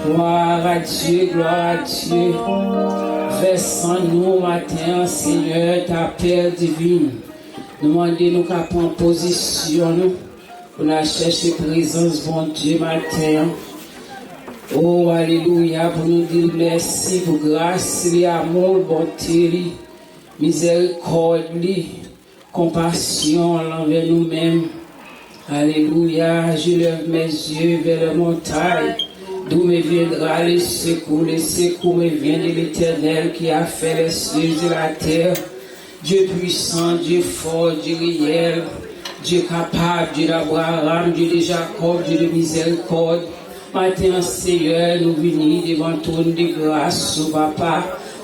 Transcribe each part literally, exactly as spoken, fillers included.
Gloire à Dieu, gloire à Dieu. Vèse an nou maten an, Senyè, ta Pè Divin. Nou mande nou ka pran pozisyon nou pou n al chèche prezans Bondye maten an. O, alelouya, pou nou di l mèsi pou gras li, amou l, bonte li, mizèrikòd li, konpasyon l anvè nou menm. Alléluia, je lève mes yeux vers les montagnes. D'où me viendra le secours? Le secours me vient de l'Éternel qui a fait les cieux et la terre. Dieu puissant, Dieu fort, Dieu réel, Dieu capable, Dieu d'Abraham, Dieu de Jacob, Dieu de miséricorde. Maten an, Seyè, nou vini devan twòn de gras ou, Papa,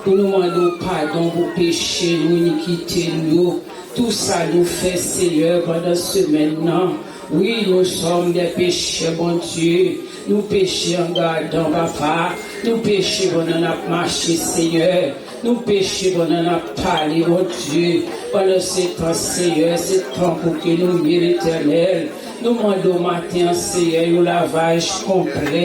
pou nou mande w padon pou peche nou, inikite nou yo, tou sa nou fè, Seyè, pandan semèn nan. Wi, nous sommes des pécheurs, Bondye. Nou peche an gadan, Papa. Nou peche pandan n ap mache, Seyè. Nou peche pandan n ap pale, Bondye. Pandan se tan, Seyè, se tan pou ke nou ye, Letènèl. Nou mande w maten an, Seyè, yon lavaj konplè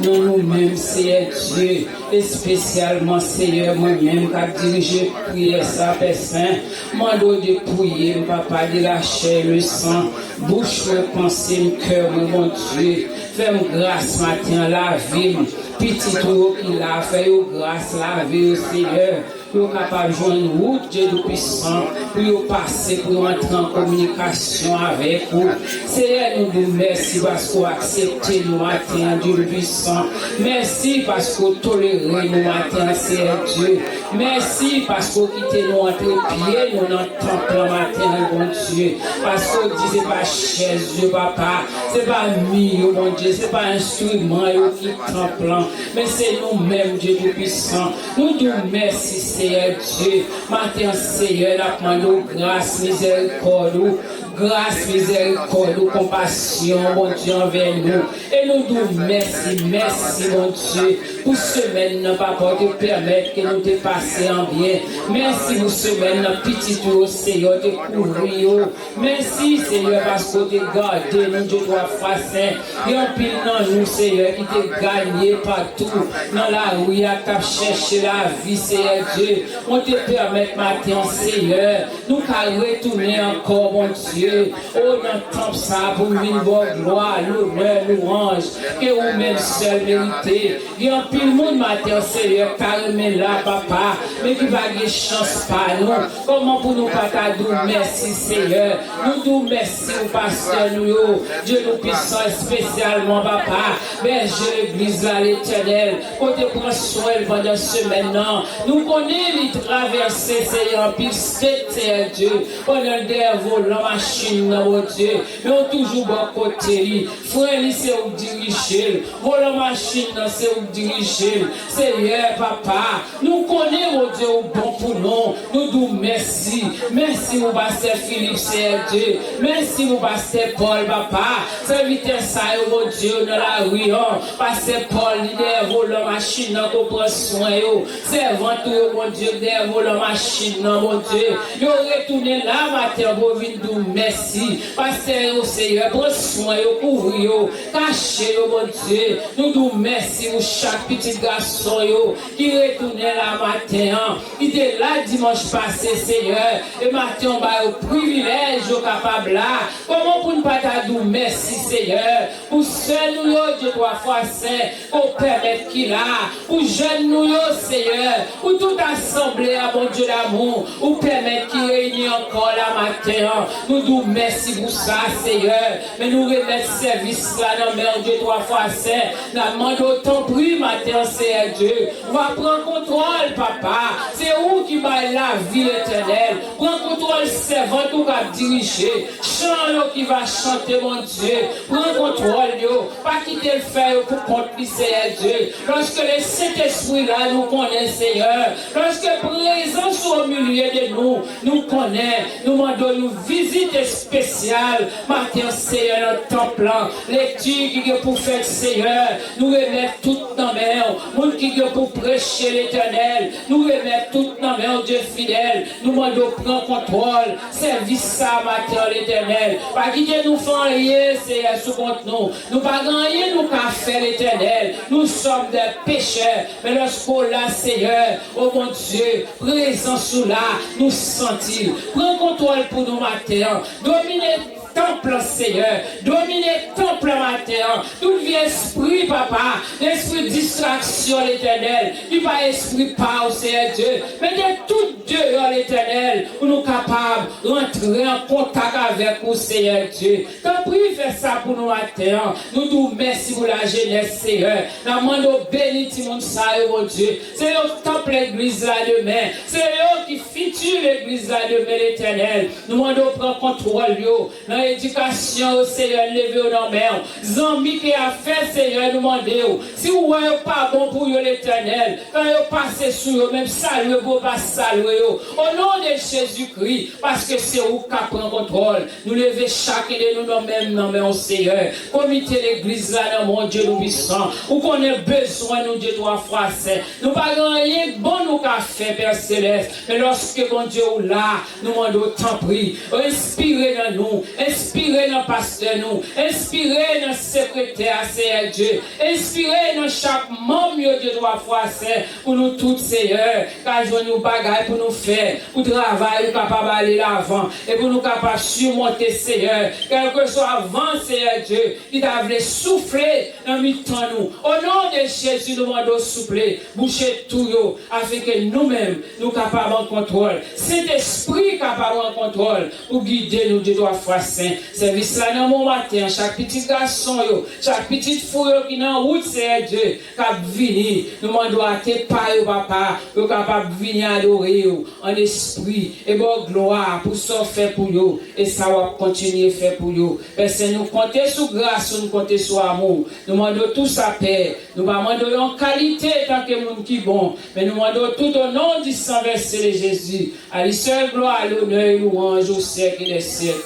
nan nou menm, Seyè Dye. Espesyalman, Seyè, mwen menm k ap dirije priyè sa, Pè Sen. Mande w depouye m, Papa, de la chair et le sang. Bouch mwen, panse m, kè mwen, Bondye. Fè m gras maten an, lave m. Pitit ou yo ki la, fè yo gras, lave yo, Seyè. Pou yo kapab jwenn wout, Dye Toupisan, pou yo pase, pou yo antre an kominikasyon avèk ou. Seyè, nou di w mèsi paske w aksepte nou maten an, Dye Toupisan. Mèsi paske w tolere nou maten an, Seyè Dye. Mèsi paske w kite nou antre pye nou nan tanp lan maten an, Bondye. Paske w di se pa chèz yo, Papa, se pa mi yo, Bondye, se pa enstriman yo ki tanp lan, men se nou menm, Dye Toupisan. Nou di w mèsi, Seyè Dye. Maten an, Seyè, n ap mande w gras, mizèrikòd ou. Gras, mizèrikòd ou, konpasyon, Bondye, anvè nou. E nou di w mèsi, mèsi, Bondye, pou semèn nan, Papa, w te pèmèt ke nou te pase an byen. Mèsi pou semèn nan, pitit ou yo, Seyè, w te kouvri yo. Mèsi, Seyè, paske w te gade nou, Dye twa fwa sen. Gen anpil nan nou, Seyè, ki te gaye patou nan lari a, k ap chèche lavi, Seyè Dye. Ou te pèmèt maten an, Seyè, nou ka retounen ankò, Bondye. O, nan tanp sa a pou n vin ba w glwa, lonè, lwanj ke ou menm sèl merite. Gen anpil moun maten an, Seyè, k ta renmen la, Papa, men ki pa gen chans pa nou. Kòman pou nou pa ta di w mèsi, Seyè? Nou di w mèsi pou pastè nou yo, Dye Toupisan, espesyalman, Papa, bèje legliz la, Letènèl, kote pran swen l pandan semèn nan. Nou konnen li travèse, Seyè, anpil state, Seyè Dye, pandan l dèyè volan machin nan, Bondye. Men w toujou bò kote li. Fren li, se ou k dirije l. Volan machin nan, se ou k dirije l. Seyè, Papa, nou konnen, Bondye, ou bon pou nou. Nou di w mèsi. Mèsi pou pastè Philippe, Seyè Dye. Mèsi pou pastè Paul, Papa. Sèvitè sa yo, Bondye, yo nan lari an. Pastè Paul, li dèyè volan machin nan, ke w pran swen yo. Sèvant ou yo, Bondye, k dèyè volan machin nan, Bondye. Yo retounen la maten an pou yo vin di w mèsi. Pastè yo, Seyè, pran swen yo, kouvri yo, kache yo, Bondye. Nou di w mèsi pou chak pitit gason yo ki retounen la maten an, ki te la dimanch pase, Seyè. E maten an, w ba yo privilèj yo kapab la. Kòman pou n pa ta di w mèsi, Seyè, pou sè nou yo, Dye twa fwa sen, ke w pèmèt ki la, pou jèn nou yo, Seyè, pou tout asanble a, Bondye damou, ou pèmèt ki reyini ankò la maten an. Nou di w mèsi pou sa, Seyè. Men nou remèt sèvis la nan men w, Dye twa fwa sen. N ap mande w, tanpri, maten an, Seyè Dye, w a pran kontwòl, Papa. Se ou ki bay lavi, Letènèl. Pran kontwòl sèvant ou k ap dirije. Chan yo ki va chante, Bondye. Pran kontwòl yo. Pa kite l fè yo pou kont li, Seyè Dye. Lòske le Sentespri la, nou konnen, Seyè. Lòske prezans ou o milye de nou, nou konnen. Nou mande w, nou vizite espesyal maten an, Seyè, nan tanp lan. Lekti ki gen pou fèt, Seyè, nou remèt tout nan men w. Moun ki gen pou preche, Letènèl, nou remèt tout nan men w, Dye fidèl. Nou mande w pran kontwòl sèvis sa maten an, Letènèl. Pa kite nou fè anyen, Seyè, sou kont nou. Nou pa gen anyen nou ka fè, Letènèl. Nous sommes des pécheurs. Men lòske w la, Seyè, o Bondye, prezans ou la, nou santi l. Pran kontwòl pou nou maten an. Domine tanp lan, Seyè. Domine tanp lan maten an. Tout vye espri, papa, lespri distraksyon, Letènèl, ki pa espri pa w, Seyè Dye. Mete tout deyò, Letènèl, pou nou kapab rantre an kontak avèk ou, Seyè Dye. Tanpri, fè sa pou nou maten an. Nou di w mèsi pou lajenès, Seyè. N ap mande w beni timoun sa yo, Bondye. Se yo k tanp legliz la demen. Se yo ki fiti legliz la demen, Letènèl. Nou mande w pran kontwòl yo. Nan edikasyon yo, Seyè, leve yo nan men w. Zanmi ke y ap fè, Seyè, nou mande w. Si w wè yo pa bon pou yo, Letènèl, fè yo pase sou yo, menm salye pou yo pa salye yo. O non de Jezikri, paske se ou k ap pran kontwòl. Nou leve chaken de nou nan men, nan men w, Seyè. Komite legliz la nan men w, Dye Toupisan. Ou konnen bezwen nou, Dye twa fwa sen. Nou pa gen anyen k bon nou ka fè, Pè Selès. Men lòske, Bondye, ou la, nou mande w tanpri, enspire nan nou, enspire nan pastè nou, enspire nan sekretè a, Seyè Dye, enspire nan chak manm yo, Dye twa fwa sen, pou nou tout, Seyè, ka jwenn yon bagay pou nou fè, pou travay ou kapab ale lavan, e pou nou kapab simonte, Seyè, kèlkeswa van, Seyè Dye, ki ta vle soufle nan mitan nou. O non de Jezi, nou mande w souple, bouche tou yo, afin ke nou menm, nou kapab an kontwòl. Sentespri kapab an kontwòl pou gide nou, Dye twa fwa sen. Sèvis la nan men w maten an, chak pitit gason yo, chak pitit fi w yo ki nan wout, Seyè Dye, k ap vini. Nou mande w ate pa yo, papa, pou yo kapab vini adore w an espri e ba w glwa pou sa w fè pou yo e sa w ap kontinye fè pou yo. Pè Sen, nou konte sou gras ou, nou konte sou amou w. Nou mande w tou sa, Pè. Nou pa mande w yon kalite etanke moun ki bon, men nou mande w tout o non di san vèse de Jezi. A li sèl glwa, lonè e lwanj o syèk e dè syèk.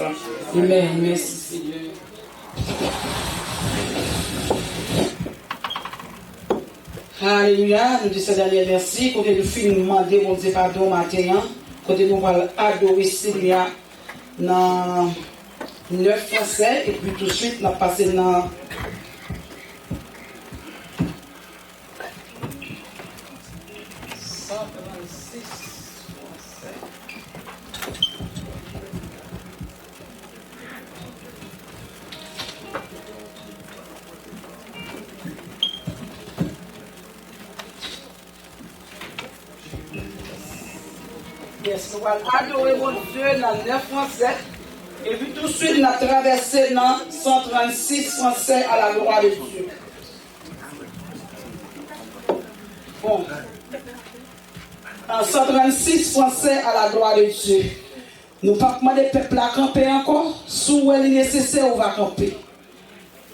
Amèn. Mèsi, Senyè. Alelouya, nou di Sentènèl mèsi, kote nou fin mande Bondye padon maten an, kote nou pral adore Senyè a nan nèf fransè, epi touswit n ap pase nan san trannsis fransè. Yes, nou pral adore Bondye nan nèf fransè. Epi touswit, n ap travèse nan san trannsis fransè à la gloire de Dieu. Bon. An san trannsis fransè à la gloire de Dieu. Nou p ap mande pèp la kanpe ankò. Si w wè li nesesè, ou va kanpe.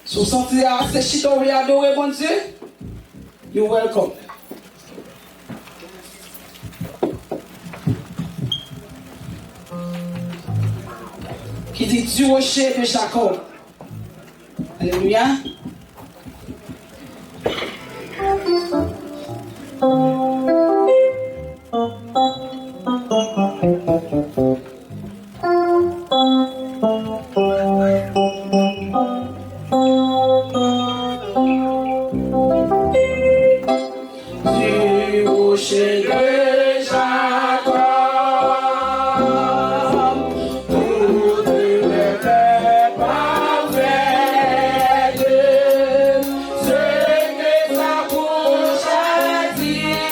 Si w santi a se chita w vle adore Bondye, you welcome. Ki di, du rocher de Jacob. Alelouya. Du rocher de Jacob, toutes les terres parfaites, ce que sa bouche a dit.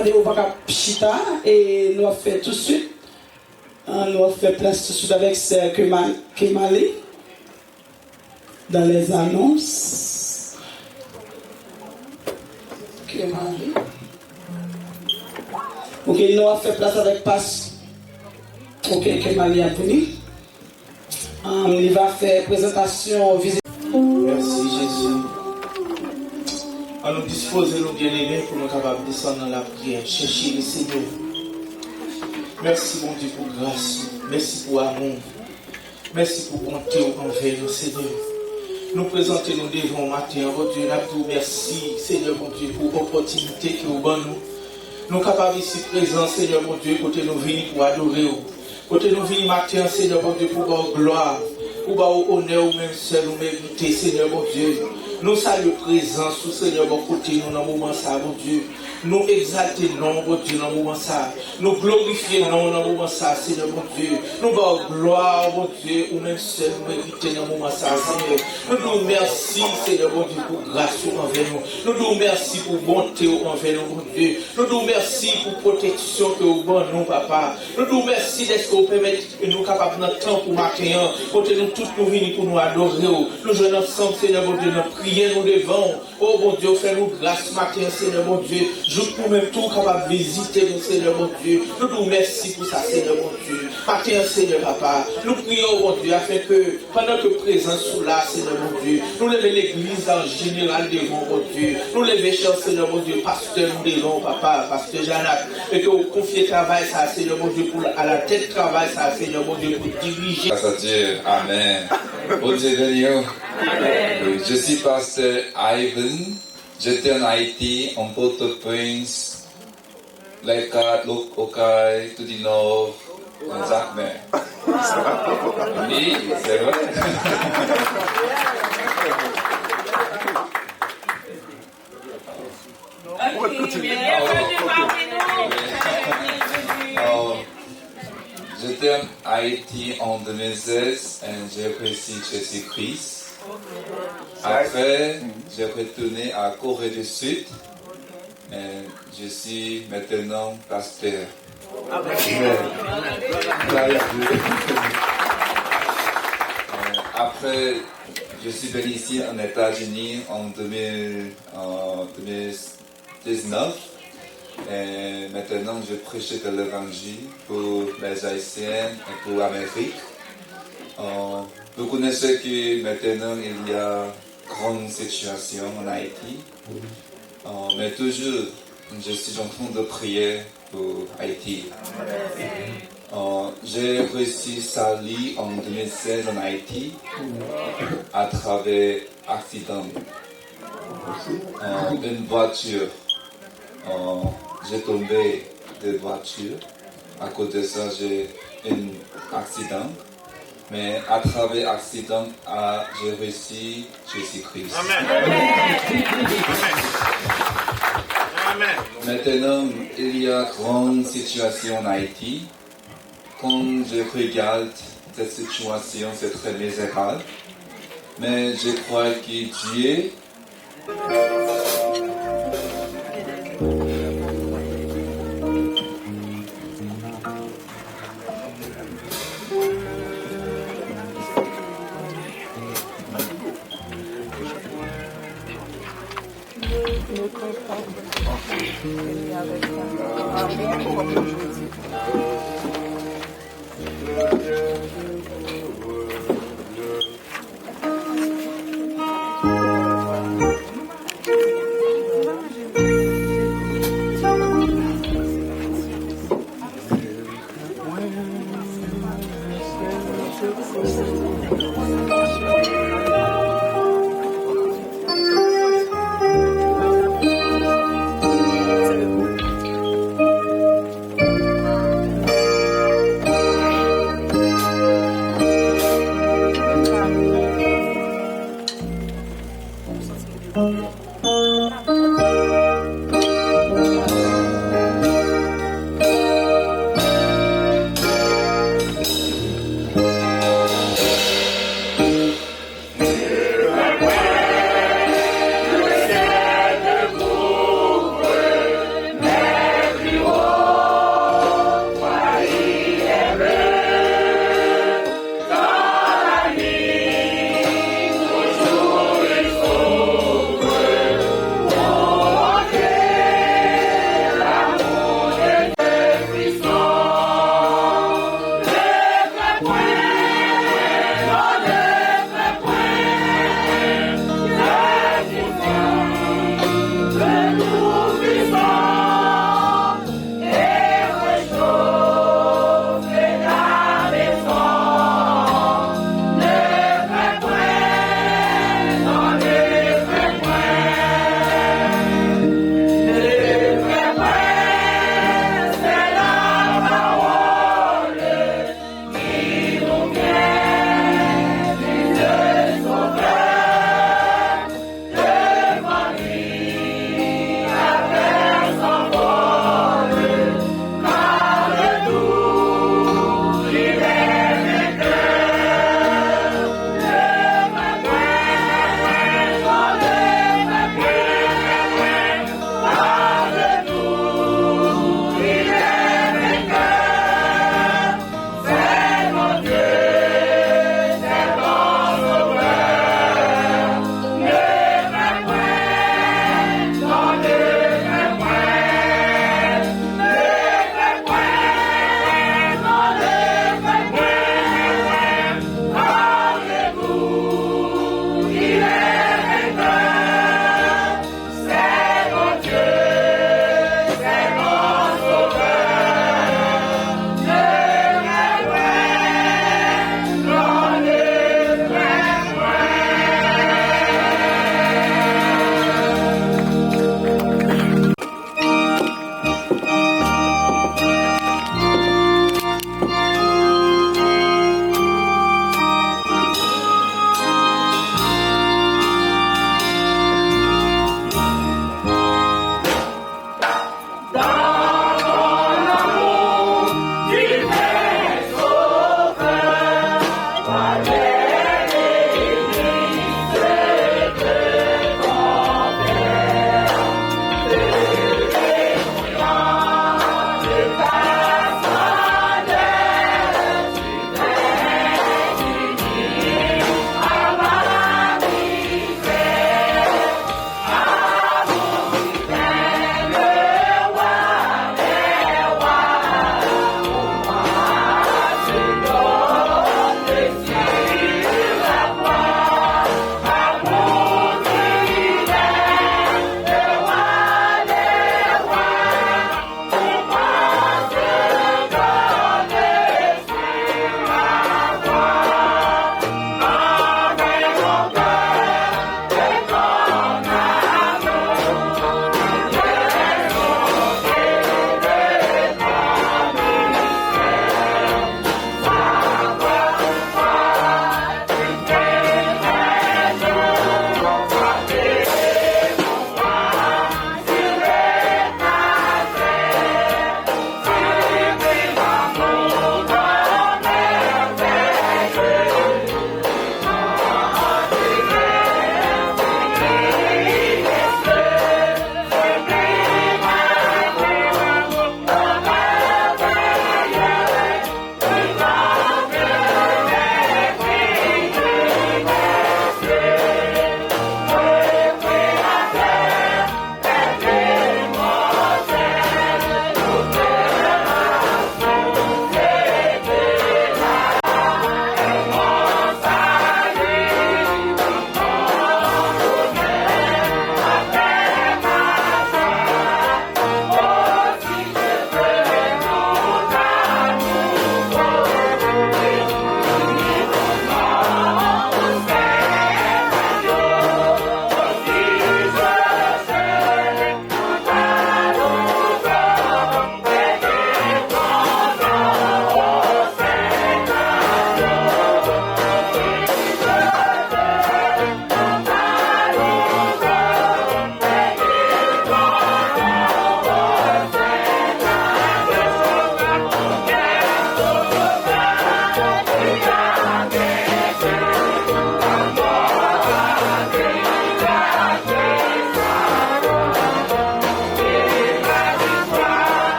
Ou pa ka chita, e nou ap fè tousuit. Ah, nou ap fè plas tousuit avèk sè Kema-, Kemali dans les annonces. Kemali. Ok, nou ap fè plas avèk pas. Ok, Kemali ap vini. Um, li va fè prezantasyon vizit. Mèsi, Jezi. An nou dispoze nou, byeneme, pou nou kapab desann nan lapriyè. Chèche li, Senyè. Mèsi, Bondye, pou gras ou. Mèsi pou amou w. Mèsi pou bonte w anvè nou, Senyè. Nou prezante nou devan w maten an, Bondye, n ap di w mèsi, Senyè Bondye, pou opòtinite ke w ban nou. Nou kapab isi prezan, Senyè Bondye, kote nou vini pou adore w. Kote nou vini maten an, Senyè Bondye, pou ba w glwa, pou ba w onè ou menm sèl ou merite, Senyè Bondye. Nou salye prezans ou, Senyè, bò kote nou nan moman sa a, Bondye. Nou egzalte non w, Bondye, nan moman sa a. Nou glorifye non w nan moman sa a, Senyè Bondye. Nou ba w glwa, Bondye, ou menm sèl ou merite nan moman sa a, Senyè. Nou di w mèsi, Senyè Bondye, pou gras ou anvè nou. Nou di w mèsi pou bonte w anvè nou, Bondye. Nou di w mèsi pou pwoteksyon ke w ban nou, Papa. Nou di w mèsi dèske w pèmèt nou kapab nan tanp ou maten an, kote nou tout nou vini pou nou adore w. Nou jwenn ansanm, Senyè Bondye, nan priyè nou devan w. O Bondye, w fè nou gras maten an, Senyè Bondye. Jouk nou menm tou, w kapab vizite nou, Senyè Bondye. Nou di w mèsi pou sa, Senyè Bondye. Maten an, Senyè Papa, nou priye w, Bondye, afenke pandan ke prezans ou la, Senyè Bondye, nou leve legliz la an jeneral devan w, Bondye. Nou leve chè, Senyè Bondye, pastè nou devan w, Papa, pastè Janak, e ke w konfye travay sa a, Senyè Bondye, pou l alatèt travay sa a, Senyè Bondye, pou dirije. Grâce à Dieu. Amen. Bondye beni w. Amen. Oui, je suis pasteur Ivan. J'étais en Haïti, en Port-au-Prince, Lèkat, Lok-, Okay, Toudinòv, Jakmè. Oui, c'est vrai. Ok, bienvenue parmi nous. Oh, j'étais en Haïti en deux mille seize et j'ai reçu Jésus-Christ. Après, j'ai retourné à Corée du Sud. Euh, je suis maintenant pasteur. Amen. Gloire à Dieu. Euh, après, je suis venu ici en États-Unis en deux mille, en deux mille dix-neuf. Et maintenant, je prêche de l'évangile pour les Haïtiens et pour l'Amérique. Euh, vous connaissez que maintenant, il y a grande situation en Haïti. Euh, mais toujours, je suis en train de prier pour Haïti. Euh, j'ai reçu salut en deux mille seize en Haïti à travers accident. Euh, une voiture. Euh, j'ai tombé de voiture. À cause de ça, j'ai un accident. Mais à travers accident, ah, j'ai reçu Jésus-Christ. Amen. Amen. Maintenant, il y a grande situation en Haïti. Quand je regarde cette situation, c'est très misérable. Mais je crois que Dieu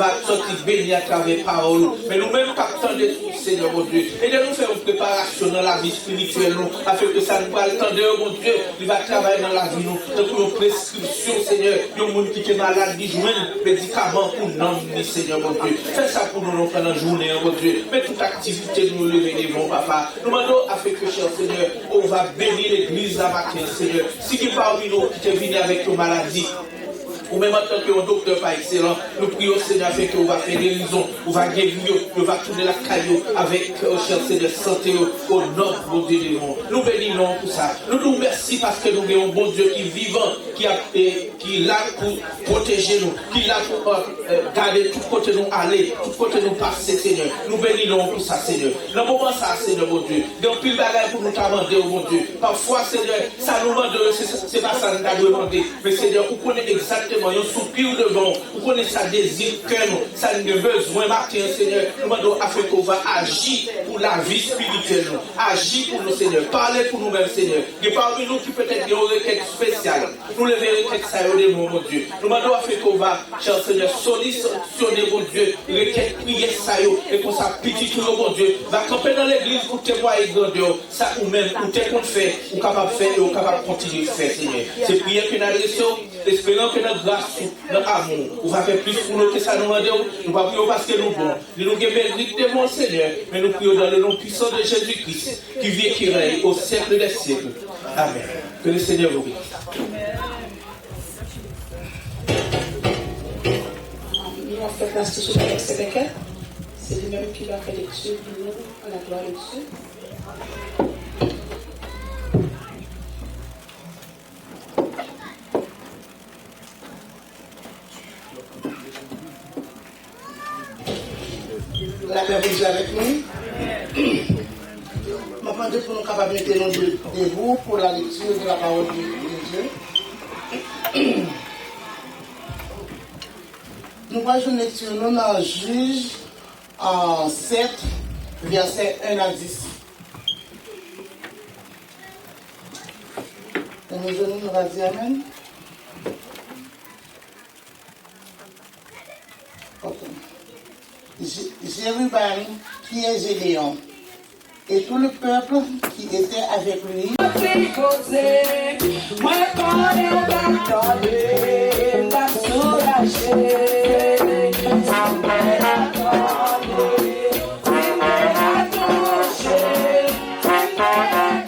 va sòti beni atravè pawòl ou. Men nou menm k ap tande tou, Senyè Bondye, ede nou fè yon preparasyon nan lavi espirityèl nou, afenke sa nou pral tande yo, Bondye, li va travay nan lavi nou tankou yon preskripsyon, Senyè. Yon moun ki te malad, li jwenn medikaman pou nanm li, Senyè Bondye. Fè sa pou nou nan jounen an, Bondye. Men tout aktivite nou leve devan w, Papa. Nou mande w afenke, chè Senyè, ou va beni legliz la maten an, Senyè. Si gen pami nou ki te vini avèk yon maladi, ou menm antanke yon doktè pa ekselans, nou priye w, Senyè, afenke ou va fè gerizon, ou va geri yo, yo va tounen lakay yo avèk, chè Senyè, sante yo, o non Bondye de nou. Nou beni non pou sa. Nou di w mèsi paske nou gen yon Bondye ki vivan, ki ap, e, ki la pou pwoteje nou, ki la pou, e, e, gade tout kote nou ale, tout kote nou pase, Senyè. Nou beni non pou sa, Senyè. Nan moman sa a, Senyè Bondye, gen anpil bagay pou nou ta mande w, Bondye. Pafwa, Senyè, sa nou mande w yo, se, se pa sa n ta dwe mande. Men, Senyè, ou konnen egzakteman yon soupi devan w. Ou konnen sa dezi kè nou, sa n gen bezwen maten an, Senyè. Nou mande w afenke w va aji pou lavi espirityèl nou. Aji pou nou, Senyè. Pale pou nou menm, Senyè. Gen pami nou ki petèt gen yon rekèt espesyal. Nou leve rekèt sa yo devan w, Bondye. Nou mande w afenke w va, chè Senyè, solisyone, Bondye, rekèt priyè sa yo. E konsa, pitit ou yo, Bondye, va kanpe nan legliz pou temwaye grandè w. Sa ou menm, ou te konn fè, ou kapab fè e ou kapab kontinye fè, Senyè. Se priyè ke n adrese w, esperan ke nan gras ou, nan amou, ou va fè plis pou nou ke sa nou mande w. Nou pa priye w paske nou bon, ni nou gen merit devan w, Senyè, men nou priye w dans le nom puissant de Jésus-Christ, qui vit et qui règne au siècle des siècles. Amen. Que le Seigneur vous bénisse. Nou ap fè plas tou sou Pè Sèvèkè. Se li menm ki va fè lekti pou nou, an la glwa de Dye. Lapè Bondye avèk nou. M ap mande pou nou kapab mete nou de, debout pour la lecture de la parole de, de Dieu. Nou pral jwenn lekti nou nan Jij, a, sèt, vèsè en a dis. Lè nou jwenn li, nou va di amèn. Ok. Jé-, Jérubal, qui est Gédéon, et tout le peuple qui était avec lui. Mwen konnen w t ap tande, m t ap soulaje. Si m te ka tande, si m te ka touche, si m te ka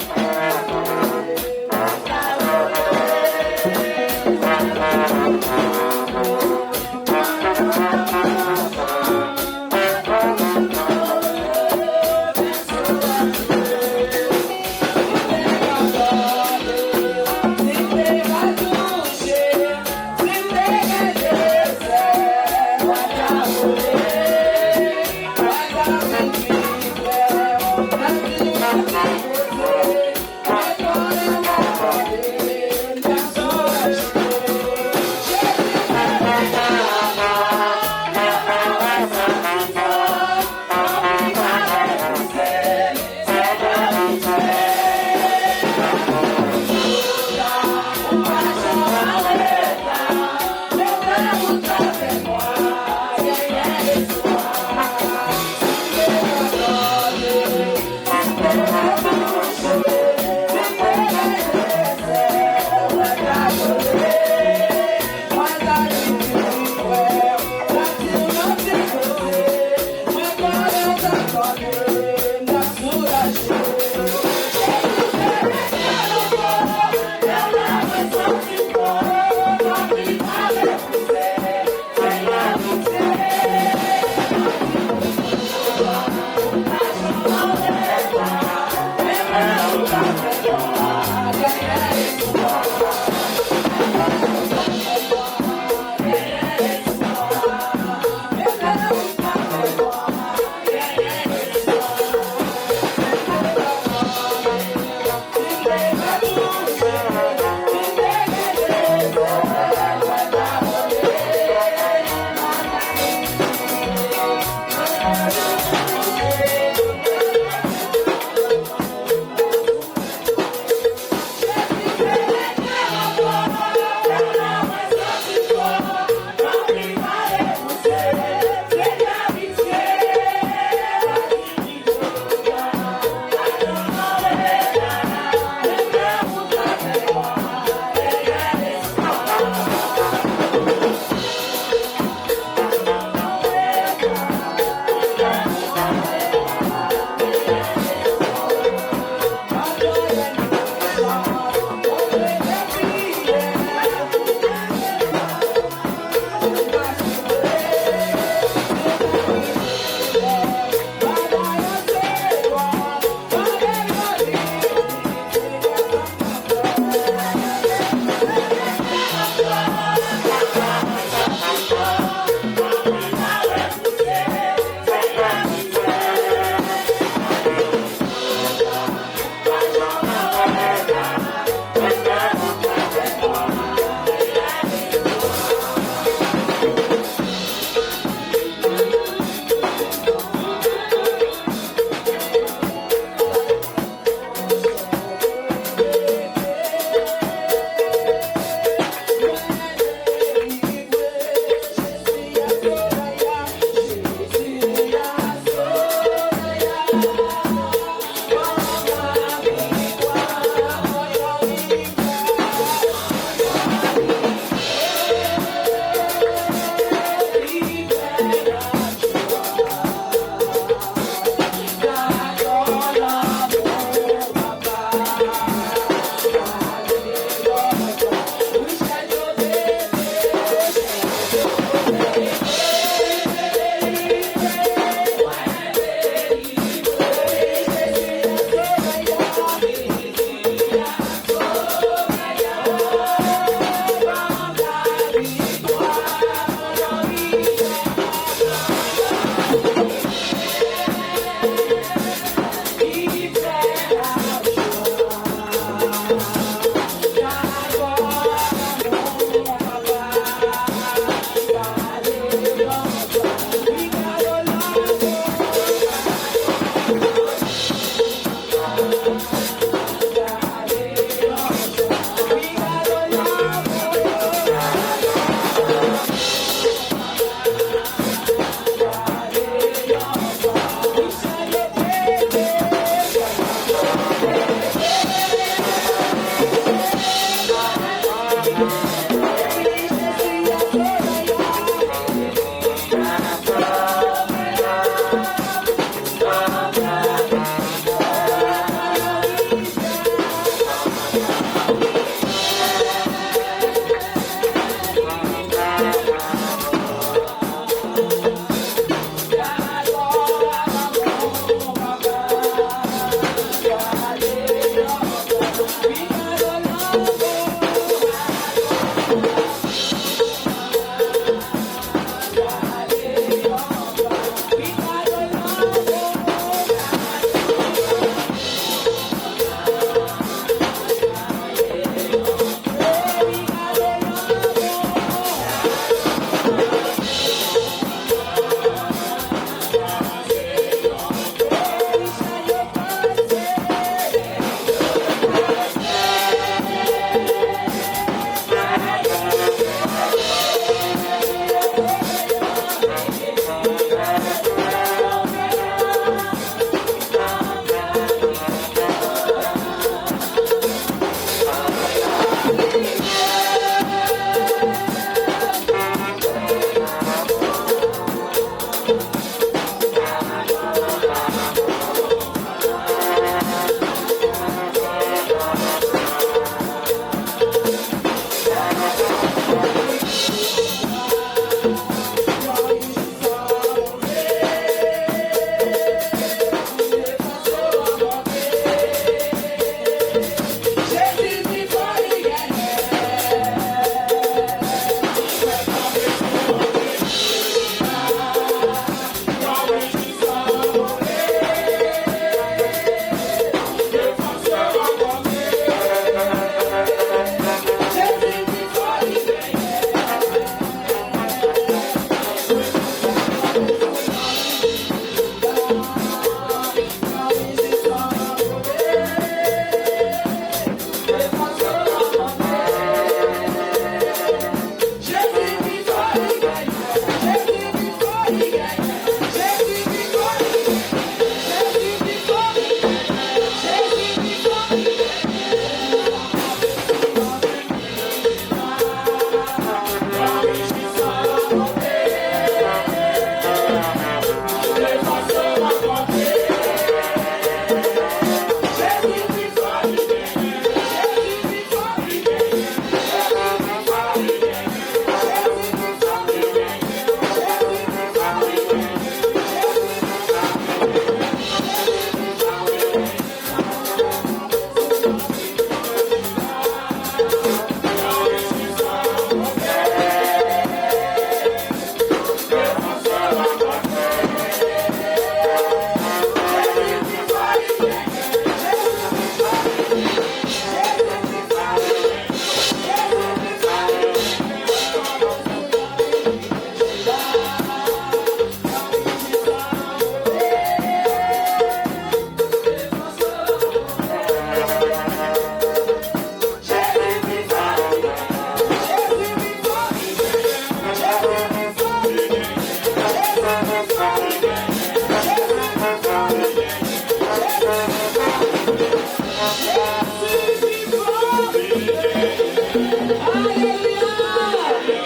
Alelouya!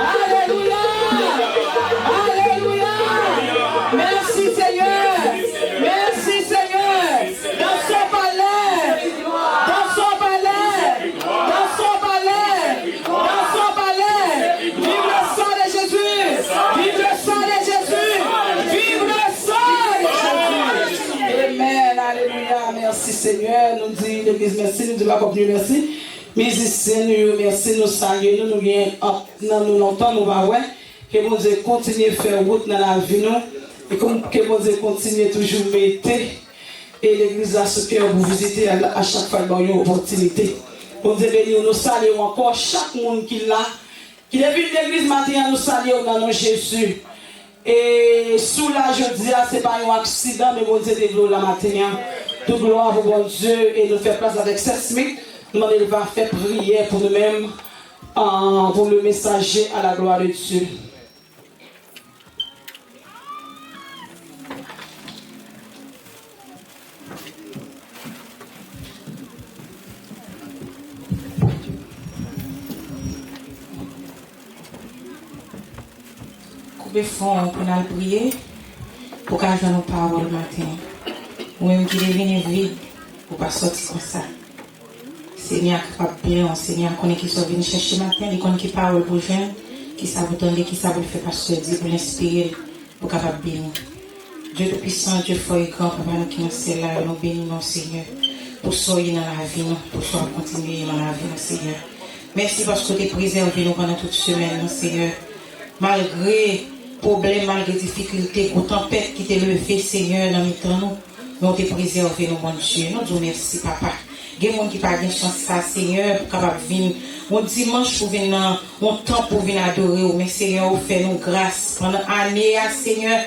Alelouya! Alelouya! Mèsi, Senyè! Mèsi, Senyè! Dans son palais! Dans son palais! Dans son palais! Dans son palais! Vive le sang de Jésus! Legliz mèsi, nou di Lakòpye mèsi. Mizisyen nou yo mèsi, nou salye nou, nou gen anpil nan nou lontan nou pa wè. Ke Bondye kontinye fè wout nan lavi nou. E ke Bondye kontinye toujou mete e legliz la sou kè w pou vizite a, a chak fwa l ba w yon opòtinite. Bondye beni w, nou salye w ankò, chak moun ki la, ki te vin legliz maten an, nou salye w nan non Jezi. E si w la jodi a, se pa yon aksidan, men Bondye te vle w la maten an. Tout glwa pou Bondye, e nou fè plas avèk Sè Smith. Nou mande l va fè priyè pou nou menm, ah, pour le messager à la gloire de Dieu. Koupe fon w pou n al priye, pou w ka jwenn yon pawòl maten an. Ou menm ki te vini vid, ou pa sòti konsa. Senyè a kapab beni w, Senyè a konnen kisa w vin chèche maten, li konn ki pawòl pou jwenn, kisa pou tande, kisa pou l fè pastè di, pou l enspire l, pou kapab beni. Dye Toupisan, Dye fò e gran, Papa nou ki nan syèl la, nou beni non w, Senyè, pou sa w ye nan lavi nou, pou sa w ap kontinye ye nan lavi nou, Senyè. Mèsi paske w te prezève nou pandan tout semèn nan, Senyè. Malgre pwoblèm, malgre difikilte, gwo tanpèt ki te leve, Senyè, nan mitan nou, men w te prezève nou, Bondye. Nou di w mèsi, Papa. Gen moun ki pa gen chans sa, Senyè, pou kapab vin yon dimanch pou vin nan yon tanp pou vin adore w. Men, Senyè, ou fè nou gras pandan ane a, Senyè.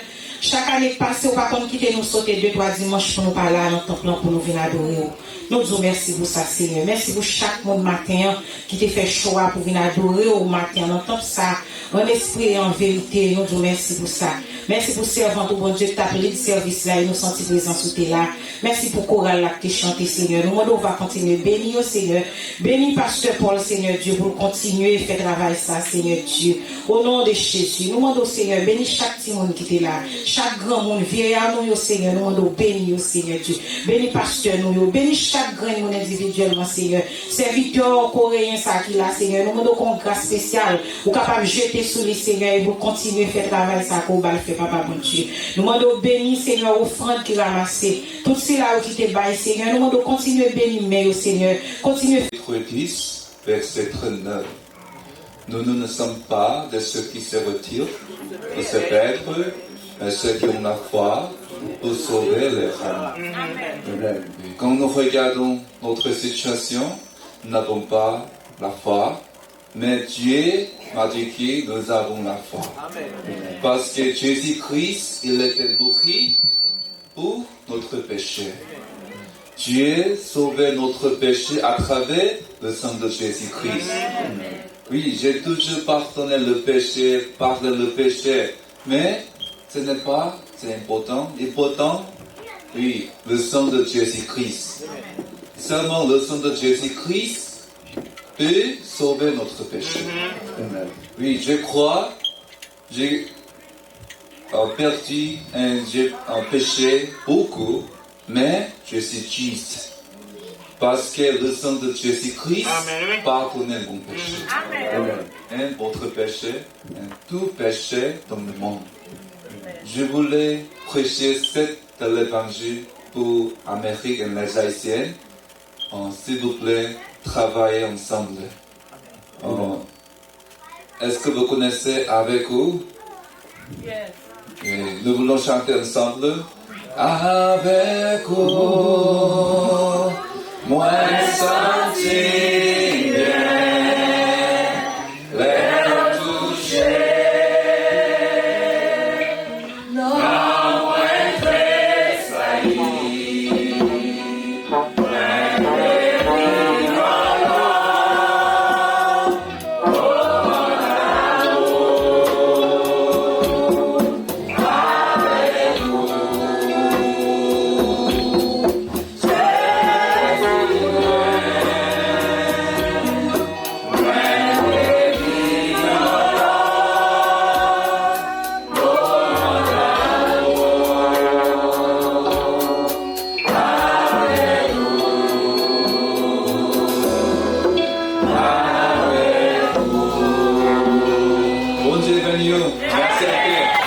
Chak ane k pase, ou pa konn kite nou sote de, twa dimanch pou nou pa la nan tanp lan pou nou vin adore w. Nou di w mèsi pou sa, Senyè. Mèsi pou chak moun maten an ki te fè chwa pou vin adore w maten an nan tanp sa, an espri e an verite. Nou di w mèsi pou sa. Mèsi pou sèvant ou, Bondye, ki t ap lid sèvis la e nou santi prezans ou te la. Mèsi pou koral la ki te chante, Senyè. Nou mande w va kontinye beni yo, Senyè. Beni pastè Paul, Senyè Dye, pou l kontinye fè travay sa, Senyè Dye. O non de Jezi, nou mande w, Senyè, beni chak timoun ki te la, chak granmoun, vyeyè nou yo, Senyè, nou mande w beni yo, Senyè Dye. Beni pastè nou yo, beni chak grenn moun endividyèlman, Senyè. Sèvitè koreyen sa ki la, Senyè, nou mande w fè yon gras espesyal, ou kapab jete sou li, Senyè, e pou l kontinye fè travay sa ke w ba l fè, Papa Bondye. Nou mande w beni, Senyè, ofrann ki ranmase. Tout sila yo ki te bay, Senyè, nou mande w kontinye beni men yo, Senyè. Kontinye. Hébreux dix, verset trente-neuf. Nous, nous ne sommes pas de ceux qui se retirent et se perdent, mais ceux qui ont la foi pour sauver leur âme. Amen. Quand nous regardons notre situation, nous n'avons pas la foi, mais Dieu m'a dit que nous avons la foi. Amen. Parce que Jésus-Christ, il était mort pour notre péché. Dieu sauvait notre péché à travers le sang de Jésus-Christ. Oui, j'ai toujours pardonné le péché, pardonné le péché, mais ce n'est pas, c'est important. Important, oui, le sang de Jésus-Christ. Seulement le sang de Jésus-Christ peut sauver notre péché. Oui, je crois, j'ai euh, perdu un, j'ai un péché beaucoup, mais je suis juste. Parce que le sang de Jésus-Christ pardonne mon péché. Amen. Un, votre péché, un tout péché dans le monde. Je voulais prêcher cette, l'évangile pour Amérique et les Haïtiens. Euh, s'il vous plaît, travaillez ensemble. Euh, Est-ce que vous connaissez Avec ou? Yes. Et nous voulons chanter ensemble. Avec ou, mwen santi m byen, lè w touche. Bondye beni w. Mèsi anpil.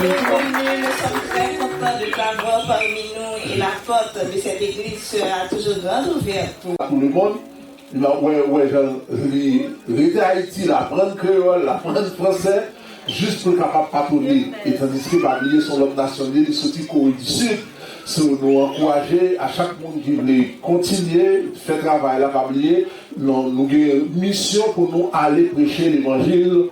Bienvenue, nous sommes très contents de t'avoir parmi nous et la porte de cette église sera toujours grande ouverte pour Tout le monde. Wè, wè jan li rete Ayiti, l aprann kreyòl, l aprann fransè, jis pou l kapab patwone. E tandiske pa bliye se yon lòt nasyon li ye, li soti Kore di Sid. So, nou ankouraje a chak moun ki vle kontinye fè travay la, pa bliye, nou, nou gen misyon pou nou ale preche levanjil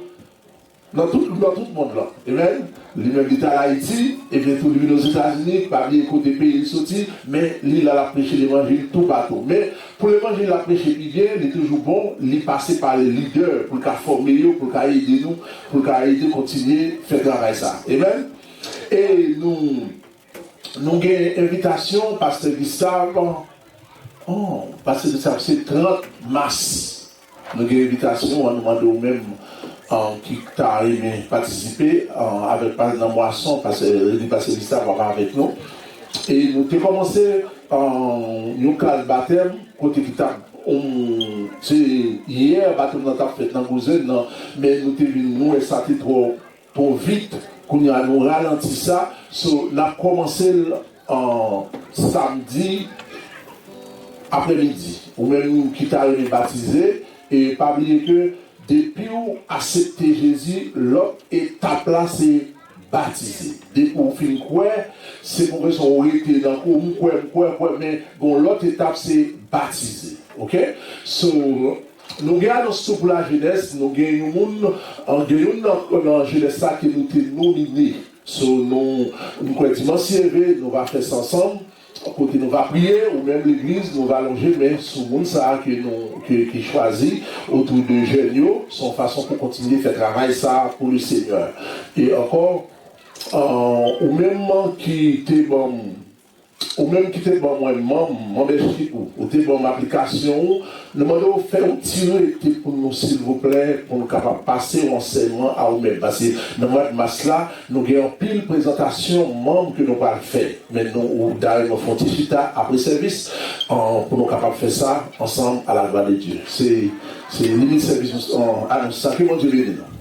nan tout, nan tout mond lan. Amen. Li menm li t al Ayiti, ebyen tou li vin Ozetazini, pa bliye kote peyi l soti, men li la l ap preche levanjil toupatou. Men pou levanjil la preche pi byen, li toujou bon, li pase pa le lidè pou l ka fòme yo, pou l ka ede nou, pou l ka ede kontinye fè travay sa. Amen. E nou, nou gen envitasyon, pastè Gustave, oh, pastè Gustave, se trant mas. Nou gen envitasyon an, nou mande w menm ki ta renmen patisipe avèk pa nan mwason, paske li pase lista papa avèk nou. E nou te kòmanse yon klas batèm kote ki t ap se yè batèm nan t ap fèt nan Gozèn nan, men nou te vin nou wè sa te twò twò vit. Kounye a nou ralanti sa. So n ap kòmanse l samdi aprèmidi. Ou menm ki ta renmen batize, e pa bliye ke depi w aksepte Jezi, lòt etap la se batize. Depi w fin kwè, se pou rezon ou rete nan kou, m kwè, m kwè, m kwè, men gon lòt etap se batize. Oke? So, nou gen anons tou pou lajenès, nou gen yon moun, gen youn nan, nan jenès sa ke nou te nomine. So, nou, m kwè dimanch si Dye vle, nou va fè sa ansanm. Kote nou va priye, ou menm legliz, nou va lonje men sou moun sa a ke nou, ke, ki chwazi otou de jèn yo, se yon fason pou kontinye fè travay sa a pou le Senyè. E ankò, ou menm ki te ban m, ou menm ki te ban mwen manm, manbèchik ou, ou te ban m aplikasyon ou, nou mande w fè yon ti rete pou nou silvouplè, pou nou kapab pase yon ansèyman a ou menm. Paske nan mwa mas la, nou gen anpil prezantasyon manm ke nou pral fè. Men nou, ou dayè nou fè yon ti chita apre sèvis pou nou kapab fè sa ansanm à la gloire de Dieu. Se, se limit sèvis nou, anons sa. Ke Bondye beni nou.